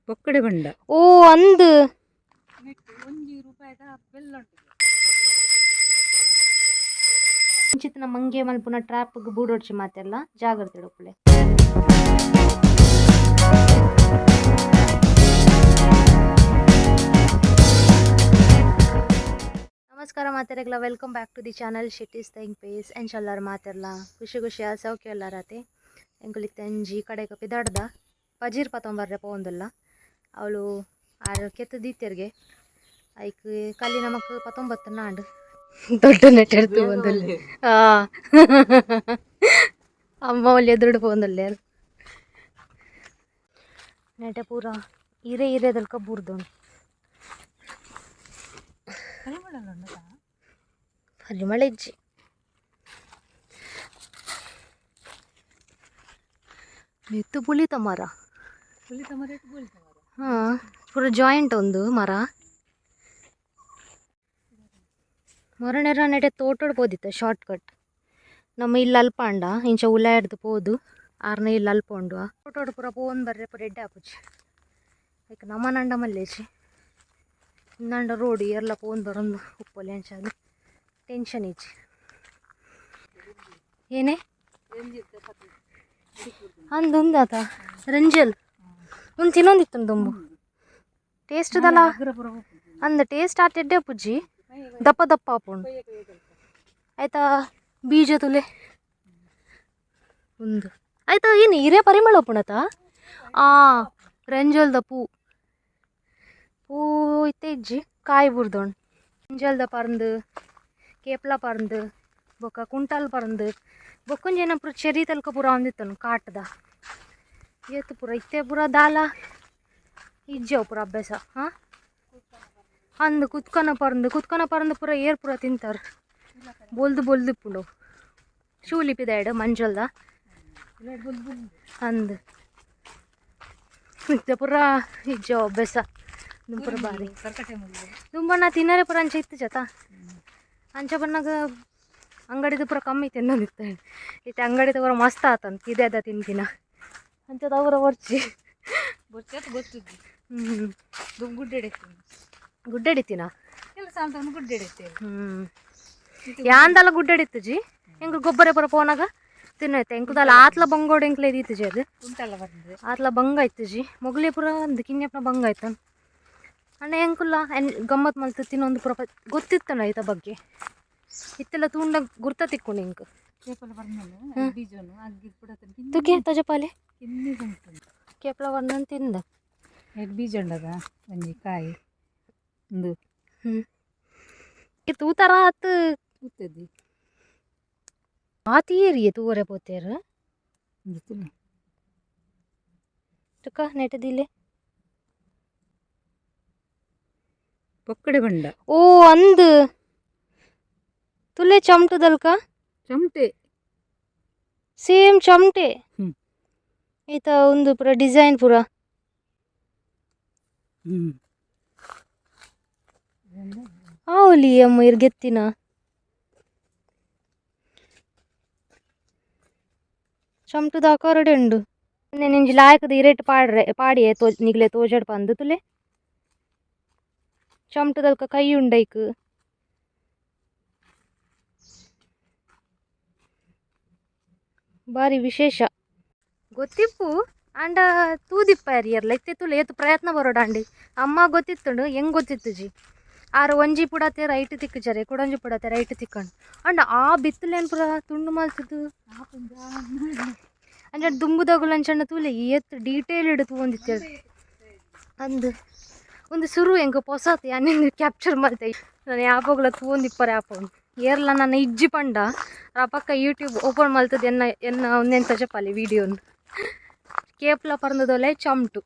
ಪೊಕ್ಕಡೆ ಬಂಡ. ಓ ಅಂದ್ ಇಂಚಿತ್ತಿನ ಮಂಗೆ ಮಲ್ಪುನ ಟ್ರಾಪ್ಗ್ ಬೂಡೊಡ್ಚಿ ಮಾತೆಲ್ಲ ಜಾಗ್ರತೆ ಉಪ್ಪುಲೆ. ನಮಸ್ಕಾರ ಮಾತೆರೆಗ್ಲ, welcome back to the channel Shetty's think pace. ಎಂಚಲ್ಲಾರ್ ಮಾತೆರ್ಲ? ಖುಷಿ ಖುಷಿ ಸೌಖ್ಯ ಎಲ್ಲಾರತೆ. ಎಂಕುಲು ಇತ್ತೆ ಒಂಜಿ ಕಡೆಗ್ ಪಿದಾಡ್ದ ಪಜೀರ್ ಪತೊಂಬರ್ರೆ ಪೋವೊಂದುಲ್ಲ. ಅವಳು ಆರ್ ಕೆತ್ತು ದೀತೆರ್ಗೆ ಐಕ್ ಕಲಿ ನಮಕ್ ಪತ್ತೊಂಬತ್ತು ನಾಂಡ್ ದೊಡ್ಡ ನೆಟ್ಟೆಡ್ತು ಪೋವೊಂದುಲ್ಲೆ. ಅಮ್ಮ ಒಲ್ಲಿ ಎದುರುಡು ಪೋವೊಂದುಲ್ಲೆ. ನೆಟೆ ಪೂರ ಇರೆ ಇರೆದಲ್ಕ ಬೂರ್ದುಂಡು. ಪರಿಮಳ ಇಜ್ಜಿ. ಮಿತ್ತು ಪುಲಿತ ಮರ. ಹಾಂ, ಪೂರ ಜಾಯಿಂಟ್ ಒಂದು ಮರ. ಮೊರನೆರ ನೆಟೆ ತೋಟಡ್ ಪೋದಿತ್ತ ಶಾರ್ಟ್ ಕಟ್. ನಮ್ಮ ಇಲ್ಲ ಅಲ್ಪ ಅಂಡ ಇಂಚ ಉಲಾಯಡ್ದು ಪೋದು ಆರ್ನ ಇಲ್ಲ ಅಲ್ಪ ಉಂಡು. ತೋಟೋಡು ಪೂರ ಪೋವೊಂದು ಬರ್ರೆ ಪೂರ ಎಡ್ಡೆ ಆಪುಜಿ. ಐಕ್ ನಮನಂಡ ಮಲ್ಲೇಜಿ ಇಂದಂಡ ರೋಡ್ ಏರ್ಲ ಪೋವೊಂದು ಬರೊಂದು ಉಪ್ಪೊಲಿ, ಅಂಚಾದ್ ಟೆನ್ಷನ್ ಇಜ್ಜಿ. ಏನೇ ಅಂದು ಉಂದಾತ ರಂಜಲ್ ಒಂದು ತಿನ್ನೊಂದಿತ್ತು ದುಂಬು. ಟೇಸ್ಟ್ ದಲ ಅಂದ ಟೇಸ್ಟ್ ಆತ ಎಡ್ಡೆ ಪುಜ್ಜಿ, ದಪ್ಪ ದಪ್ಪ ಆಪುಂಡು. ಆಯ್ತಾ ಬೀಜ ತುಲೆ ಒಂದು ಆಯ್ತಾ. ಏನು ಹಿರೇ ಪರಿಮಳ ಉಪ್ಪುಂಡತ? ಆ ರಂಜಲ್ದ ಪೂ ಪೂ ಇತ್ತೆ ಇಜ್ಜಿ, ಕಾಯಿ ಬುರ್ದೋಣ್. ರಂಜಲ್ದ ಪರ್ಂದು, ಕೇಪ್ಲ ಪರ್ಂದು, ಬೊಕ್ಕ ಕುಂಟಾಲ್ ಪರ್ಂದು, ಬೊಕ್ಕೊಂಜಿ ಏನ ಪೂರ ಚೆರಿ ತಲ್ಕ ಪೂರ ಒಂದಿತ್ತನು ಕಾಟ್ದ ಏತ್ ಪೂರ. ಇತ್ತೆ ಪೂರ ದಾಲ ಇಜ್ಜಿ ಅವು ಪೂರ ಅಭ್ಯಾಸ. ಹಾಂ ಅಂದು ಕುತ್ಕನ ಪರ್ಂದು, ಕುತ್ಕನ ಪರ್ಂದು ಪೂರ ಏರ್ ಪೂರ ತಿಂತಾರೆ. ಬೊಲ್ದು ಬೊಲ್ದು ಇಪ್ಪುಂಡು. ಶೂಲಿ ಪಿದಾಯ್ಡ್ ಮಂಜಲ್ದ ಅಂದು ಇತ್ತೆ ಪೂರ ಇಜ್ಜಿ ಅವು ಅಭ್ಯಾಸ. ದುಂಪುರ ಬಾರಿ ದುಂಬಣ್ಣ ತಿನ್ನರೆ ಪೂರ ಅಂಚ ಇತ್ತು ಜತ. ಅಂಚ ಬನ್ನಾಗ ಅಂಗಡಿದ ಪೂರ ಕಮ್ಮಿ ತಿನ್ನೋದಿತ್ತು. ಇತ್ತೆ ಅಂಗಡಿ ಪೂರ ಮಸ್ತ್ ಆತಂತ ಇದೆ ಅದ ತಿನ್ಪಿನ ಅಂಚದ ಅವರ ಒರ್ಚಿ. ಗೊತ್ತಿದ್ದು. ಹ್ಞೂ. ಗುಡ್ಡೆ. ಗುಡ್ಡೆ ಹಿಡಿತೀನ? ಕೆಲಸ ಅಂತ ಗುಡ್ಡೆ ಹಿಡಿತೇವೆ. ಹ್ಞೂ, ಯಾಂದಲ ಗುಡ್ಡೆ ಹಿಡಿತುಜಿ. ಎಂಕ್ ಗೊಬ್ಬರ ಪೂರ ಪೋನಾಗ ತಿನ್ನೈತೆ. ಎಂಕುದಲ್ಲ ಆತ್ಲ ಬಂಗೋಡು ಎಂಕ್ಲೆ ಇದ್ದೀತುಜಿ ಅದು. ಉಂಟಲ್ಲ ಬಂದ್ರೆ. ಆತ್ಲ ಬಂಗ ಇತ್ತುಜಿ. ಮೊಗಲೇ ಪೂರ ಅಂದ್ ಕಿನ್ಯಪ್ಪನ ಬಂಗ ಆಯ್ತು ಅಣ್ಣ. ಎಂಕುಲ್ಲ ಎನ್ ಗಮ್ಮತ್ ಮಲ್ತು ತಿನ್ನೊಂದು ಪೂರ ಗೊತ್ತಿತ್ತಣ್ಣ ಐತ ಬಗ್ಗೆ. ಇತ್ತೆಲ್ಲ ತೂಂಡ ಗುರ್ತ ತಿಕ್ಕೊಂಡು ಎಂಕ್. ಕೇಪಲ ಬರ್ನನು ಬೀಜನು ಅಗ್ಗಿ ಪುಡ. ತುಕೆ ತಜಪಾಲೆ. ಕಿನ್ನಿ ಉಂಟು. ಕೇಪಲ ವರ್ಣನ್ ತಿಂದ. ಎಡ್ ಬೀಜ ಉಂಡದ ಒಂಜಿ ಕಾಯಿ ಒಂದು. ಹ್ಞೂ, ತೂತರ ಆತ್. ತೂತದಿ. ಆತೀರಿಯೆ ತೂವರೆ ಪೋತೇರು. ಒಂದು ತುಲೆ. ತುಕ ನೆಟದಿಲೆ. ಪೊಕ್ಕಡೆ ಬಂಡ. ಓ ಅಂದ್ ತುಲೆ ಚಮಟದಲ್ಕ. ಚಮಟೆ. ಸೇಮ್ ಚಮಟೆ. ಹ್ಮ್. ಈತ ಒಂದು ಪೂರ ಡಿಸೈನ್ ಪೂರ. ಹ್ಮ್. ಆವಲಿ ಅಮ್ಮ ಇರ್ಗೆತ್ತಿನ ಚಮಟದ ಆಕಾರಡೆ ಉಂಡು. ನೆಂಜಿ ಲಾಯಕದ ಇರೇಟ್ ಪಾಡ್ರೆ ಪಾಡಿಯೆ ತೋ ನಿಗ್ಲೆ ತೋಜಡ್ ಪಂದು. ತುಲೆ ಚಮಟದಲ್ಕ ಕೈ ಉಂಡೈಕ್. ಬಾರಿ ವಿಶೇಷ ಗೊತ್ತಿಪ್ಪು ಆಂಡ ತೂದಿಪ್ಪ ಇರ್ಲ. ಇತ್ತೆ ತುಲೆ ಏತ್ ಪ್ರಯತ್ನ ಬರೋಡಾಂಡಿ. ಅಮ್ಮ ಗೊತ್ತಿತ್ತುಂಡು, ಹೆಂಗ್ ಗೊತ್ತಿತ್ತುಜಿ. ಆರು ಒಂಜಿ ಪುಡತೆ ರೈಟ್ ತಿಕ್ಕುಜರೆ, ಕುಡೊಂಜಿ ಪುಡತೆ ರೈಟ್ ತಿಕ್ಕಂಡು. ಅಂಡ ಆ ಬಿತ್ತುಲೇನ್ ಪೂರ ತುಂಡು ಮಲ್ತುದು ಅಂಚ ದುಂಬುದಗುಲು ಅಂಚಂಡ ತೂಲೆ ಏತ್ ಡೀಟೇಲ್ ಇಡು ತೂವೊಂದಿತ್ತೆರ್ ಅಂದ್. ಒಂದು ಸುರು ಎಂಕ್ ಪೊಸತ್ ಯಾನ್ ಕ್ಯಾಪ್ಚರ್ ಮಲ್ತೆ. ನಾನು ಯಾಪೋಗ್ಲ ತೂವೊಂದಿಪ್ಪರೆ ಆಪುಂಡು. ಏರ್ಲ ನನ್ನ ಇಜ್ಜಿ ಪಂಡ ರಪಕ್ಕ ಯೂಟ್ಯೂಬ್ ಓಪನ್ ಮಲ್ತದ ಎನ್ನ ಎನ್ನ ಒಂದೆನ್ ತಜಪಾಲಿ ವೀಡಿಯೋನ್. ಕೇಪ್ಲ ಪರ್ಂದದೊಲೆ ಚಮ್ಟು.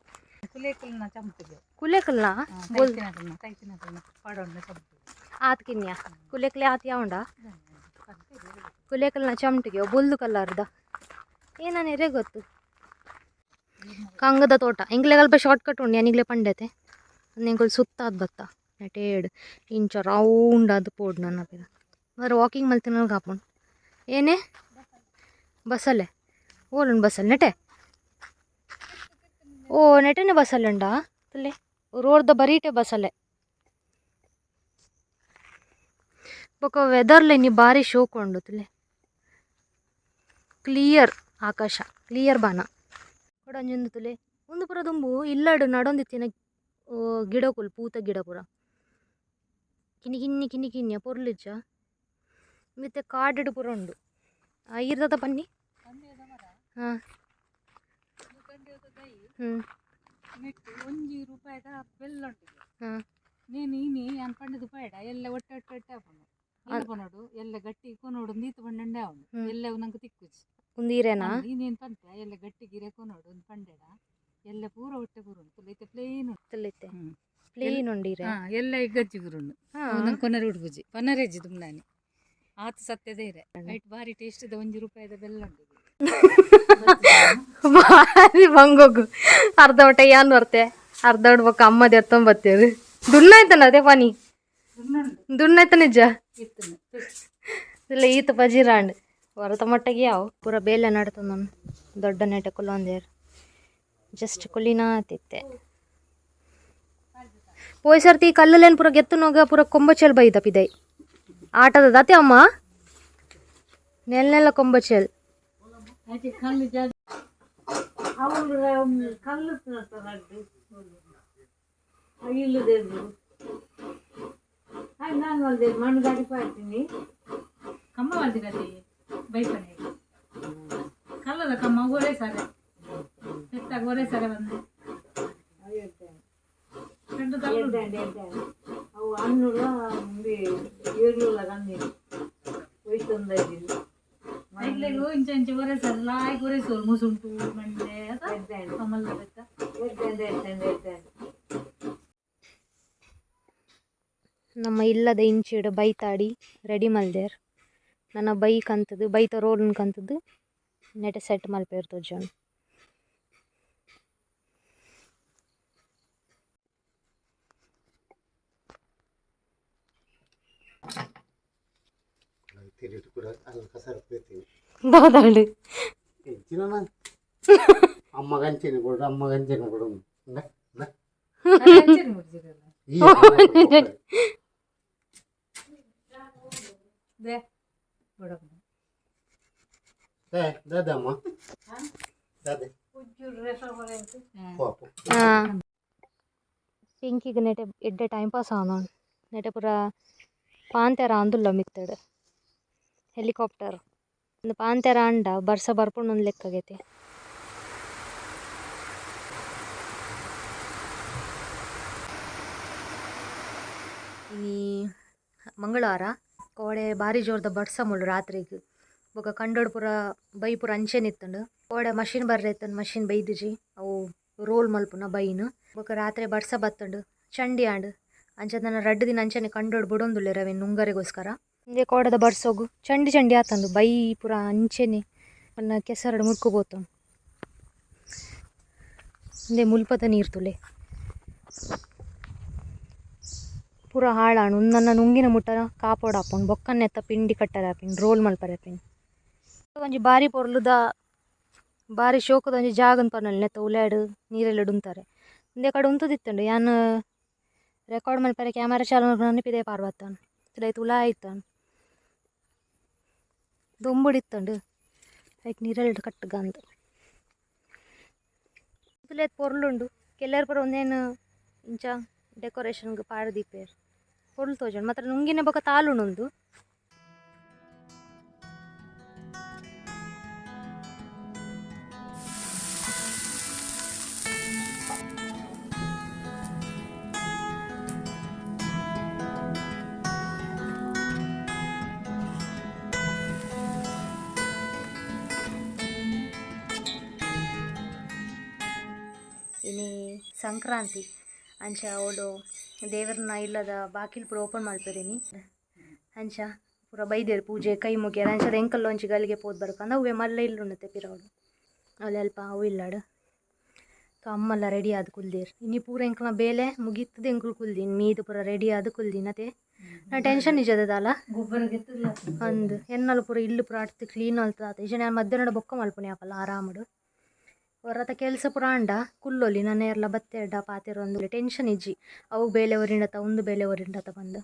ಕುಲೇಕಲ್ನ ಚಮಟುಗೆ. ಕುಲೆಕಲ್ನ ಬೋಲ್. ಕೈತಿನಕಲ್ನ ಕೈತಿನಕಲ್ನ ಪಾಡೊಂಡ ಚಮಟು. ಆತ್ ಕಿನ್ಯ ಕುಲೆಕ್ಲೆ ಆತ್ ಯಾವುಂಡ ಕುಲೆಕಲ್ನ ಚಮಟಿಗೆ ಬೊಲ್ದು ಕಲರ್ದ ಏನ ಎರೆ ಗೊತ್ತು. ಕಂಗದ ತೋಟ ಎಂಕ್ಲೆಗ್ ಅಲ್ಪ ಶಾರ್ಟ್ ಕಟ್ ಉಂಡು. ಯಾನಿಗ್ಲೆ ಪಂಡೆತೆ ಎಂಕುಲು ಸುತ್ತಾದ್ ಬತ್ತ. ನೆಟೇಡ್ ಇಂಚ ರೌಂಡ್ ಅದು ಪೋಡು ನನ್ನ ಪಿರ ಮಾತ್ರ ವಾಕಿಂಗ್ ಮಲ್ತಿನ ಆಪುಂಡು. ಏನೇ ಬಸ್ಸಲ್ಲೇ ಓಲುಂಡು ಬಸ್ಸಲ್ಲಿ ನೆಟೆ. ಓ ನೆಟನೆ ಬಸಲೆ ಉಂಡಾ ತುಲೆ ರೋಡ್ದ ಬರೀಟೆ ಬಸಲೆ. ಬೊಕ ವೆದರ್ಲ ಇನಿ ಬಾರಿ ಶೋಕು ಉಂಡು ತುಲೆ. ಕ್ಲಿಯರ್ ಆಕಾಶ, ಕ್ಲಿಯರ್ ಬಾನ. ಕೊಡಂಜೊಂದು ತುಲೆ ಉಂದು ಪೂರ ದುಂಬು ಇಲ್ಲಡ್ ನಡೊಂದಿತ್ತಿನ ಗಿಡಕುಲು, ಪೂತ ಗಿಡ ಪೂರ ಕಿನ್ನಿ ಕಿನ್ನಿ ಕಿನ್ನಿ ಕಿನ್ನಿ ಪೊರ್ಲಿಜ್ಜ. ಮಿತ್ತೆ ಕಾಡುಡು ಪೂರ ಉಂಡು. ಈರ್ದದ ಬನ್ನಿ. ಹಾಂ ಹ್ಞೂ. ನೆಟ್ಟು ಒಂಜಿ ರೂಪಾಯಿದ ಬೆಲ್ಲ ಉಂಟು. ಹಾಂ. ನೀನು ಇನಿ ಯಾನ್ ಪಂಡದು ಬೇಡ, ಎಲ್ಲ ಒಟ್ಟೆ ಒಟ್ಟೆ ಒಟ್ಟೆ ಆಪುಂಡು. ಇನ್ನು ಪನೋಡು ಎಲ್ಲ ಗಟ್ಟಿ ಕೊನೋಡು ನೀತು ಪಂಡಂಡೆ ಅವನು. ಎಲ್ಲ ನಂಗೆ ತಿಕ್ಕುಜಿ. ಉಂದು ಈರೇನಾ? ನೀನೇನು ಪಂತೆ ಎಲ್ಲ ಗಟ್ಟಿ ಗಿರೆ ಕೊನೋಡು ಒಂದು ಪಂಡೆಡ ಎಲ್ಲ ಪೂರ ಒಟ್ಟೆ ಪೂರ ಉಂಟು. ಇತ್ತೆ ಪ್ಲೇನ್ ಉಂಟು. ತುಲಿತ್ತೆ ಪ್ಲೇನ್ ಉಂಡು ಈರೆ. ಹಾ, ಎಲ್ಲ ಈ ಗಜ್ಜಿ ಗುರುಂಡು. ನಂಗೆ ಕೊನರೆ ಉಡ್ಬುಜಿ ಪನರೆಜ್ಜಿ ತುಮ್ನಾನಿ ಆತ ಸತ್ಯದ ಇರೆ ಐಟ್ ಬಾರಿ ಟೇಸ್ಟ್ the ಒಂಜಿ ರೂಪಾಯಿದ ಬೆಲ್ಲ ಉಂಟು. ಭಾರಿ ಬಂಗೋಗು ಅರ್ಧ ಒಟ್ಟೆ ಯಾನ್ ಬರ್ತೆ ಅರ್ಧ ಬೊಕ್ಕ ಅಮ್ಮ ಎತ್ತೊಂಬತ್ತೇರು ದುಣ್ಣಾಯ್ತಾನ ಅದೇ ಪಾನಿ ದುಣ್ಣಾಯ್ತ ನಿಜ. ಇತ್ತು. ಇಲ್ಲ ಈತ ಬಜಿರಾಂಡ್ ಹೊರತ ಮಟ್ಟಗೆ ಯಾವ ಪೂರ ಬೇಲೆ ನಡ್ತು. ನಾನು ದೊಡ್ಡ ನೆಟ ಕುಲ್ಲೊಂದೇರು ಜಸ್ಟ್ ಕುಲಿನಾ ತಿತ್ತೆ. ಪೋಯ್ ಸರ್ತಿ ಕಲ್ಲಲ್ಲೇನು ಪೂರ ಗೆತ್ತು ನೋಗ ಪೂರ ಕೊಂಬಚೆಲ್ ಬೈದ ಪಿದೈ ಆಟದ ದಾತೆ ಅಮ್ಮ ನೆಲ್ ನೆಲ್ಲ ಕೊಂಬಚೆಲ್. ಅವಳು ಕಲ್ಲು ರಡ್ಡು ಇಲ್ಲದೆದ್ದು ನಾನು ಅಲ್ದೆ ಮಣ್ಣು ಗಾಡಿ ಪಾಡ್ತೀನಿ. ಕಮ್ಮ ಮಲ್ದಿನತಿ ಬೈಪನೆ ಕಲ್ಲದ ಕಮ್ಮ ಒರೇ ಸಾರೆ ಎತ್ತಾಗ ಒರೇ ಸಾರೆ ಬಂದು రెండు కళ్ళు. ಎಡ್ಡೆ ಎಡ್ಡೆ ಅವು ಹಣ್ಣುಲ ಏರ್ಲುಲ ಕಣ್ಣೀರು ಹೋಯ್ತಂದ. ಐಕ್ಲೆಗ್ ಇಂಚ ಇಂಚ ಒರೇ ಸಾರೆ ಲಾಯ್ಕ್ ಒರೇ ಸೋಲು ಮುಸುಂಟು ಮಂಡೆ ಎಡ್ಡೆ. ಕಮಲ್ದ ಬೆತ್ತ. ಎಡ್ಡೆ ಎಡ್ಡೆ ಎಡ್ಡೆ. ನಮ್ಮ ಇಲ್ಲದ ಇಂಚಿಡ್ ಬೈತಾಡಿ ರೆಡಿ ಮಲ್ದೇರ್. ನನ್ನ ಬೈಕ್ ಅಂತದು ಬೈತ ರೋಡ್ ಕಂತದ್ದು ನೆಟ್ ಸೆಟ್ ಮಲ್ಪೇರ್ ತೋಜೊಂಡು. ತಿರುಗಿ ಕೂಡ ಅಲ್ಲಿ ಕಸರತ್ತು. ದಾದಾಂಡ್? ಎಂಚಿನ ಅಮ್ಮ ಗಂಚಿನ ಕೊಡು, ಅಮ್ಮ ಗಂಚಿನ ಕೊಡು. ಇಂದ, ಇಂದ. ಈ ಅಮ್ಮ ಕೊಡು. They ಬಡಪ್ಪ. ಏ, ದಾದಮ್ಮ ದಾದೆ ಪಾಪು. ಹಾಂ, ಪಿಂಕಿಗ್ ನೆಟೆ ಎಡ್ಡೆ ಟೈಮ್ ಪಾಸ್ ಆವೊಂದುಂಡು. ನೆಟೆ ಪೂರ ಪಾಂತೆರ ಆಂದುಲ್ಲ ಮಿತ್ತಡ್ ಹೆಲಿಕಾಪ್ಟರ್. ಉಂದು ಪಾಂತೆರ ಆಂಡ ಬರ್ಸ ಬರ್ಪುಂಡು ಅಂದ್ ಲೆಕ್ಕ ಆಗೈತಿ. ಇನಿ ಮಂಗಳವಾರ. ಕೋಡೆ ಬಾರಿ ಜೋರ್ದ ಬರ್ಸ ಮುಳ್ಳು ರಾತ್ರಿಗ್. ಬೊಕ ಕಂಡೋಡ್ ಪೂರ ಬೈ ಪೂರ ಅಂಚೆನೆ ಇತ್ತುಂಡು. ಕೋಡೆ ಮಷಿನ್ ಬರ್ರೆ ಇತ್ತುಂಡು, ಮಷಿನ್ ಬೈದಿಜಿ ಅವು ರೋಲ್ ಮಲ್ಪುನ ಬೈನ್. ಬೊಕ ರಾತ್ರೆ ಬರ್ಸ ಬತ್ತುಂಡು, ಚಂಡಿ ಆಂಡ್. ಅಂಚ ನನ ರಡ್ಡ್ ದಿನ ಅಂಚನೆ ಕಂಡೋಡ್ ಬುಡೊಂದುಲ್ಲೆರ್ ಅವೆನ್ ನುಂಗರೆಗೋಸ್ಕರ. ಇಂದೇ ಕೋಡೆದ ಬರ್ಸೊಗು ಚಂಡಿ ಚಂಡಿ ಆತುಂಡು. ಬೈ ಪೂರ ಅಂಚೆನೆ ಪನ್ನ ಕೆಸರಡ್ ಮುರ್ಕು ಪೋತುಂಡು. ಇಂದೇ ಮುಲ್ಪದ ನೀರು ತುಲೆ ಪೂರ ಹಾಳಾಂಡ್. ಉಂದು ನನ ನುಂಗಿನ ಮುಟ್ಟ ಕಾಪೊಡಾಪುಂಡು. ಬೊಕ್ಕನೆತ್ತ ಪಿಂಡಿ ಕಟ್ಟರೆ ಆಪಿಂಡ್, ರೋಲ್ ಮಲ್ಪರೆ ಆಪಿಂಡ್. ಒಂಜಿ ಬಾರಿ ಪೊರ್ಲುದ ಬಾರಿ ಶೋಕುದ ಒಂಜಿ ಜಾಗನ್ ಪನೊಲಿ. ನೆತ್ತ ಉಲಾಡ್ ನೀರೆಲ್ಲ ಉಂತಾರೆ. ಇಂದೇ ಕಡೆ ಉಂತುದಿತ್ತುಂಡು ಯಾನ್ ರೆಕಾರ್ಡ್ ಮಲ್ಪರೆ ಕ್ಯಾಮರಾ ಚಾಲು ಮಲ್ಪುನ ಪಿದಯಿ ಪಾರ್ ಬತ್ತನ್ ತುಲೈ ತುಲಾ ಇತ್ತುಂಡು. ದೊಂಬುಡಿತ್ತುಂಡು, ಐಕ್ ನೀರೆಲ್ಲ ಕಟ್ಟುಗಂದು ತುಲೇತ್ ಪೊರ್ಲುಂಡು. ಕೆಲರ್ ಪೂರ ಒಂದೇನು ಇಂಚ ಡೆಕೋರೇಷನ್ಗ್ ಪಾಡ್ ದೀಪೆರ್. ಪೊರ್ಲು ತೋಜುಂಡು ಮಾತ್ರ. ನುಂಗಿನ ಬೊಕ ತಾಲುಂಡು ಉಂದು. ಇನಿ ಸಂಕ್ರಾಂತಿ ಅಂಚ ಓಲು ದೇವರನ್ನ ಇಲ್ಲದ ಬಾಕಿಲ್ ಪೂರ ಓಪನ್ ಮಲ್ಪೆರ್ ಇನಿ. ಅಂಚ ಪೂರ ಬೈದೆರ್ ಪೂಜೆ ಕೈ ಮುಗಿಯೆರ್. ಅಂಚದ ಎಂಕಲ್ಲ ಒಂಜಿ ಗಳಿಗೆ ಪೋದು ಬರ್ಕಂದ. ಅವ್ವೆ ಮಲ್ಲ ಇಲ್ಲು ಉಂಡತೆ ಪಿರವುಡು ಅಲ್ಲ ಅಲ್ಪ ಅವು ಇಲ್ಲಡ್ ಅಮ್ಮೆಲ್ಲ ರೆಡಿ ಆದ್ ಕುಲ್ದೆರ್. ಇನಿ ಪೂರ ಎಂಕಲ್ನ ಬೇಲೆ ಮುಗಿತ್ತದ. ಎಂಕುಲು ಕುಲ್ದಿನಿ ಮೀದ್ ಪೂರ ರೆಡಿ ಆದ್ ಕುಲ್ದಿನಿ ಅತೆ. ನಾ ಟೆನ್ಷನ್ ಇಜ್ಜದ ದಾಲ. ಗೊಬ್ಬರ ಗೆತ್ತಲ್ಲ. ಅಂದ್, ಎನ್ನಲ ಪೂರ ಇಲ್ಲು ಪೂರ ಅಡ್ತ್ ಕ್ಲೀನ್ ಮಲ್ತದ. ಇಜ್ಜಂಡ ಯಾನ್ ಮಧ್ಯಾಹ್ನದ ಬೊಕ್ಕ ಮಲ್ಪುನಿ ಆಪಲ್ಲ ಆರಾಮಡು. ಹೊರತ ಕೆಲಸ ಪೂರ ಆಂಡ ಕುಲ್ಲೊಲಿ ನನ ಏರ್ಲ ಬತ್ತೆರ್ಡ ಪಾತೆರೊಂದು ಟೆನ್ಷನ್ ಇಜ್ಜಿ. ಅವು ಬೇಲೆ ಒರಿಂಡತ ಉಂದು ಬೇಲೆ ಒರಿಂಡತ ಪಂದ್.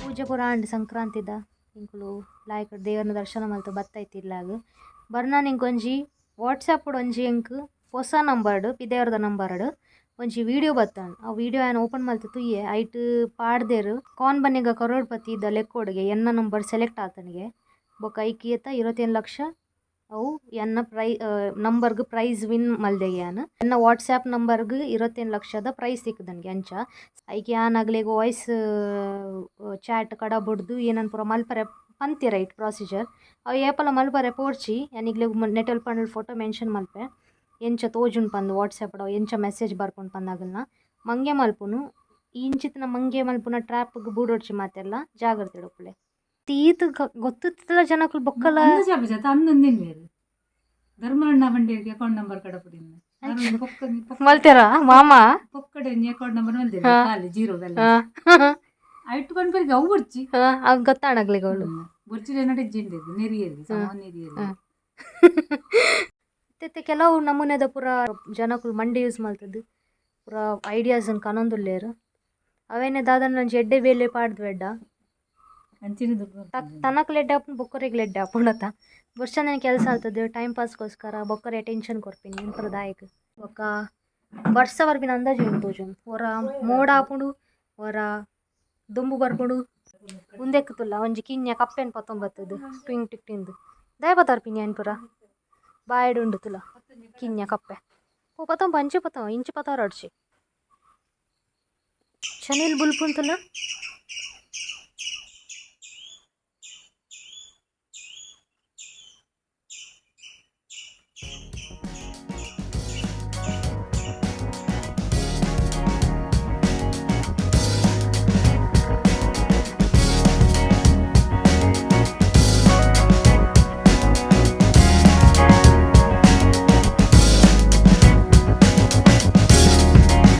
ಪೂಜೆ ಪೂರ ಆಂಡ್ ಸಂಕ್ರಾಂತಿದ ಎಂಕುಲು ಲಾಯ್ಕ್ ದೇವರ್ನ ದರ್ಶನ ಮಲ್ತ್ ಬತ್ತೈತಿಲ್ಲಾಗ್ ಬರ್ನ ಎಂಕೊಂಜಿ ವಾಟ್ಸಪ್ ಒಂಜಿ ಎಂಕ್ ಪೊಸ ನಂಬರ್ಡ್ ಪಿದಯರ್ದ ನಂಬರ್ಡ್ ಒಂಜಿ ವೀಡಿಯೋ ಬತ್ತಾಂಡ್. ಆ ವೀಡಿಯೋ ಯಾನ್ ಓಪನ್ ಮಲ್ತ್ ತೂಯೆ. ಐಟ್ ಪಾಡ್ದೆರ್ ಕಾನ್ ಬನೇಗ ಕರೋಡ್ಪತಿ ದ ಲೆಕ್ಕೋಡ್ಗೆ ಎನ್ನ ನಂಬರ್ ಸೆಲೆಕ್ಟ್ ಆತನಿಗೆ ಬೊಕ ಐಕ್ ಏತ 27 ಲಕ್ಷ ಅವು ಎನ್ನ ನಂಬರ್ಗ್ ಪ್ರೈಸ್ ವಿನ್ ಮಲ್ದೆಗೆ ಯಾನ್. ಎನ್ನ ವಾಟ್ಸಪ್ ನಂಬರ್ಗ್ 27 ಲಕ್ಷದ ಪ್ರೈಸ್ ತಿಕ್ಕದನ್ಗೆ ಅಂಚ ಐಕ್ ಯಾನ್ ಅಗ್ಲೆಗ್ ವಾಯ್ಸ್ ಚಾಟ್ ಕಡ ಬುಡ್ದು ಏನನ್ ಪೂರ ಮಲ್ಪರೆ ಪಂತೆರ್ ಐಟ್ ಪ್ರೊಸೀಜರ್ ಅವು ಏಪಲ ಮಲ್ಪರೆ ಪೋಡ್ಚಿ. ಯಾನ್ ನಿಕ್ಲೆಗ್ ನೆಟಲ್ ಪಂಡಲ್ ಫೋಟೋ ಮೆನ್ಷನ್ ಮಲ್ಪೆ ಎಂಚ ತೋಜುಂಡು ಪಂದ್ ವಾಟ್ಸಪ್ ಡ್ ಎಂಚ ಮೆಸೇಜ್ ಬರ್ಪುಂಡು ಪಂದ್ ಅಗಲ್ನ ಮಂಗೆ ಮಲ್ಪುನು. ಇಂಚಿತ್ತಿನ ಮಂಗೆ ಮಲ್ಪುನ ಟ್ರ್ಯಾಪ್ ಗ್ ಬೂಡೊಡ್ಚಿ ಮಾತೆರ್ಲ ಜಾಗ್ರತೆ ಉಪ್ಪುಲೆ. ಈತ್ ಗೊತ್ತಿತ್ತಲ ಜನಕುಲು ಬೊಕ್ಕಲ ಧರ್ಮಣ್ಣ ಬಂಡೇರಿಗೆ ಅಕೌಂಟ್ ನಂಬರ್ ಕಡಪುಡಿನ ಮಲ್ತೆರ ಮಾಮ ಪೊಕ್ಕಡೆ ಅಕೌಂಟ್ ನಂಬರ್ ಮಲ್ತೆರ್ ಖಾಲಿ ಜೀರೋ ಬ್ಯಾಲೆನ್ಸ್ ಐಟ್ ಪನ್ಪರಿಗೆ ಅವು ಬೊಡ್ಚಿ. ಅವ್ ಗೊತ್ತಾಣಗ್ಲಿಗೆ ಅವಳು. ಬೊಡ್ಚಿ ನಡೆ ಜಿಂಡೆದು ನೆರಿಯರಿಗೆ ಸಮ ನೆರಿಯರಿಗೆ. ಇತ್ತೆ ಕೆಲವು ನಮೂನೆದ ಪೂರ ಜನಕುಲು ಮಂಡೆ ಯೂಸ್ ಮಲ್ತದ್ದು ಪೂರ ಐಡಿಯಾಸ್ ಕನೊಂದುಲ್ಲೇರು. ಅವೇನೆ ದಾದನ ಒಂಜಿ ಎಡ್ಡೆ ಬೇಲೆ ಪಾಡ್ದು ಎಡ್ಡ ಅಂಚಿನ ದುಡ್ಡು ತನಕ್ ಲೆಡ್ಡೆ ಆಪುಂಡು ಬೊಕ್ಕರಿಗೆ ಲೆಡ್ಡೆ ಆಪುಂಡತ. ವರ್ಷ ಕೆಲಸ ಆಗ್ತದೆ ಟೈಮ್ ಪಾಸ್ಗೋಸ್ಕರ ಬೊಕ್ಕರೆ ಟೆನ್ಷನ್ ಕೊರ್ಪಿನಿ ಇಂಪರ ದಾಯಕ್. ಬೊಕ್ಕ ಬರ್ಸ ಬರ್ಪಿನ ಅಂದಾಜು ಉಂಡು ತೋಜುಂಡು. ಒರ ಮೋಡ ಆಪುಂಡು ಒರ ದುಂಬು ಬರ್ಪುಂಡು. ಉಂದೆಕ್ ತುಲ್ಲ ಒಂಜಿ ಕಿನ್ಯ ಕಪ್ಪೆನ್ ಪತ್ತೊಂಬತ್ತದು ಟ್ವಿಂಗ್ ಟಿಕ್ ಟಿಂದು ದಾಯ ಪತ್ತಾರ್ಪಿನಿ ಅನ್ ಪೂರ ಬಾಯ್ಡ್ ಉಂಡು ತುಲ ಕಿನ್ಯ ಕಪ್ಪೆ ಓ ಪತ್ತೊಂಬ ಅಂಚೆ ಪತ್ತೊ ಇಂಚೆ ಪತ್ತಾರ ಅಡ್ಚಿ ಚನಿಲ್ ಬುಲ್ಪುಂತುಲ.